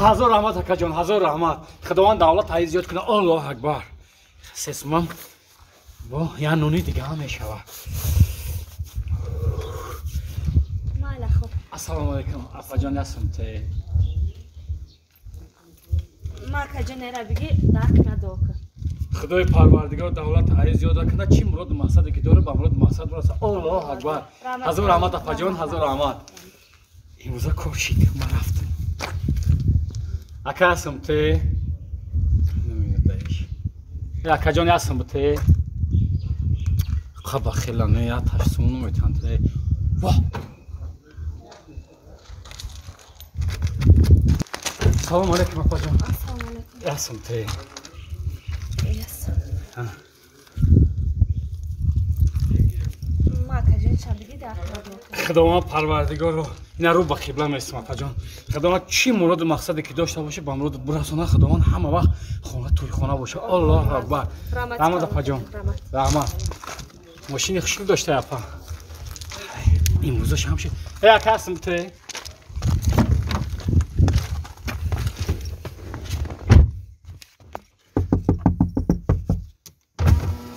Ҳазор раҳмат акаҷон, ҳазор раҳмат. Худованд давлат ҳай зиёд кунад. Аллоҳу акбар. Сесмам бо я нуни дига ҳам мешавад. Майла хуб. Ассалому алайкум. Апаҷон ясм те. Ма акаҷон эра биги дарк надока. Худои парвардигор давлат ҳай зиёд кунад. Чӣ муроду мақсаде ки дорад ба муроду мақсад бирасад. Аллоҳу акбар. Ҳазор раҳмат апаҷон, ҳазор раҳмат. Имрӯза кор шид, ман рафтам. Ака ҳастам те. Акаҷон ҳастам те. Қаба хела не я ташсум наметан те. Ва. Салом алейкум апаҷон. Ассалому алейкум. Ҳастам те. Ясам. Ма акаҷон чабиги дарк надока. Худованд парвардигорро ина рӯ ба қибла местам апаҷон. Худованд чӣ муроду мақсаде ки дошта боша ба муроду бирасона. Худованд ҳама вақт хона тӯйхона боша. Аллоҳу акбар. Раҳмат апаҷон. Раҳмат. Мошини хушкил дошта апа. Имрӯза шам шид. Э ака ҳастам те.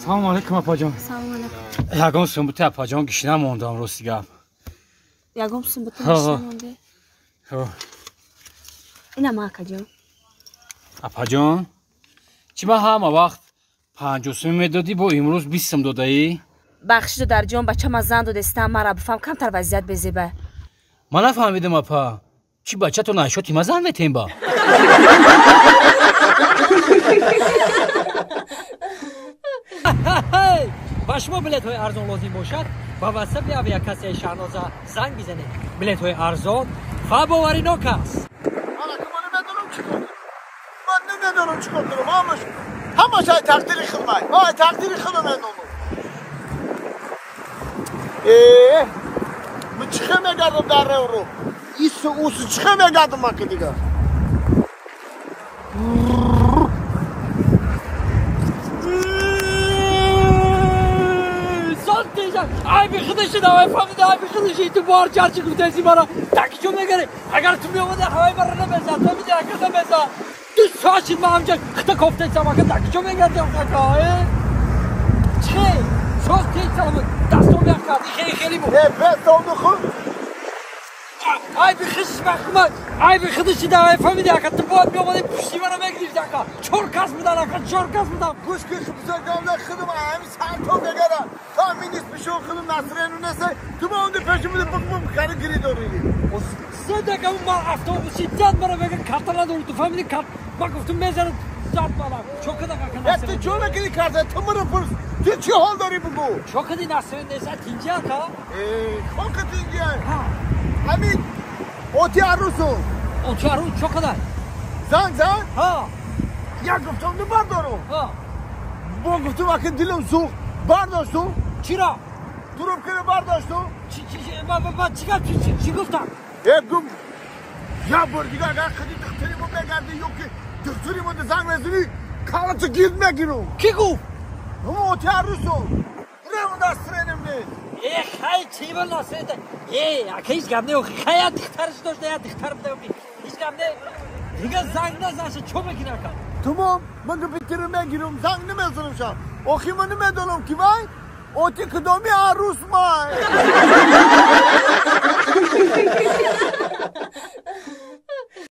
Салому алейкум апаҷон. Салому алейкум. Ягон сумбути апаҷон гишина мондам рости гап. Ягон сумбути гишина монде? Ина ма акаҷон. Апаҷон, чӣ ман ҳама вақт 50 сум медодӣ, бо имрӯз 20 сум додаӣ? Бахши додарҷон, бача ма зан додестам, мара бифам камтар вазъият безеба. Ман нафаҳмидам апа. Чӣ бачато нашоти ма зан метем ба? Ба шумо билетҳои арзон лозим бошад, ба ватсапи авиакассияи Шаҳноза занг бизанед. Билетҳои арзон ва боваринок аст. Ман намедонам чӣ кор кунам. Ман намедонам чӣ кор кунам. Ҳамаш ай тақдири худмай. Ман ай тақдири худам медонам. Ман чӣ хел мегардам дар ревру? Ису усу чӣ хел мегардам ман ки дигар? Айби худаши давай фаҳмида, айби худаши ту бор чарчи гуфтаси мара такичо мегари. Агар ту меомади ҳавай мара намезад, фаҳмиди ака намезад. Ду соат шид ман ҳамҷа хита кофтесам ака такичо мегардем ака. Чи? Соз тез саломат дастом як кард. Хеле хеле бу. Э бестом худ. Айби худаш махмад. Айби худаши давай фаҳмиди ака ту бояд меомади пушти мара мегирифти ака. Чор кас будан ака, чор кас будан. Гӯш ки бузургамда худам ҳамин сарто мегарам. То ҳамин нисфи худам насрену несе ту ба онди пеши буди букмум хари гири дорӣ. Се дака ман автобуси зад мара мега карта надорӣ ту фаҳмиди карт. Ман гуфтум мезанам зад мара. Чо када ака насрен? Ту чо мекунӣ карта? Ту маро пурс. Ту чӣ ҳол дорӣ бугӯ? Чо кади насрен неса тинҷи ака? Хока тинҷи. Ҳамин оти арӯсу. Оти арӯс чо када? Занг зад? Ҳа. Як гуфтам ну бардорум. Ҳа. Бо гуфтум ака дилам сӯхт. Бардоштум. Чиро? Трубкаро бардоштум. Чӣ гуфтам? Э гум. Як бор дига агар худи духтаримон мегардӣ ё ки духтаримон занг мезанӣ калата гирд мегирум. Кӣ гуфт? Ҳамон оти арӯсу. Реву дастренем не. Э хай чӣ ба насрен? Э ака ҳеҷ гап не охи. Хай як духтараш дошта, як духтар буда. Ҳеҷ гап не. Дига занг назаша чо мекунӣ ака? Тамом, ман гапитиро мегирам, занг намезанам шам. Охи ман намедонам ки вай оти кудоми арӯс май.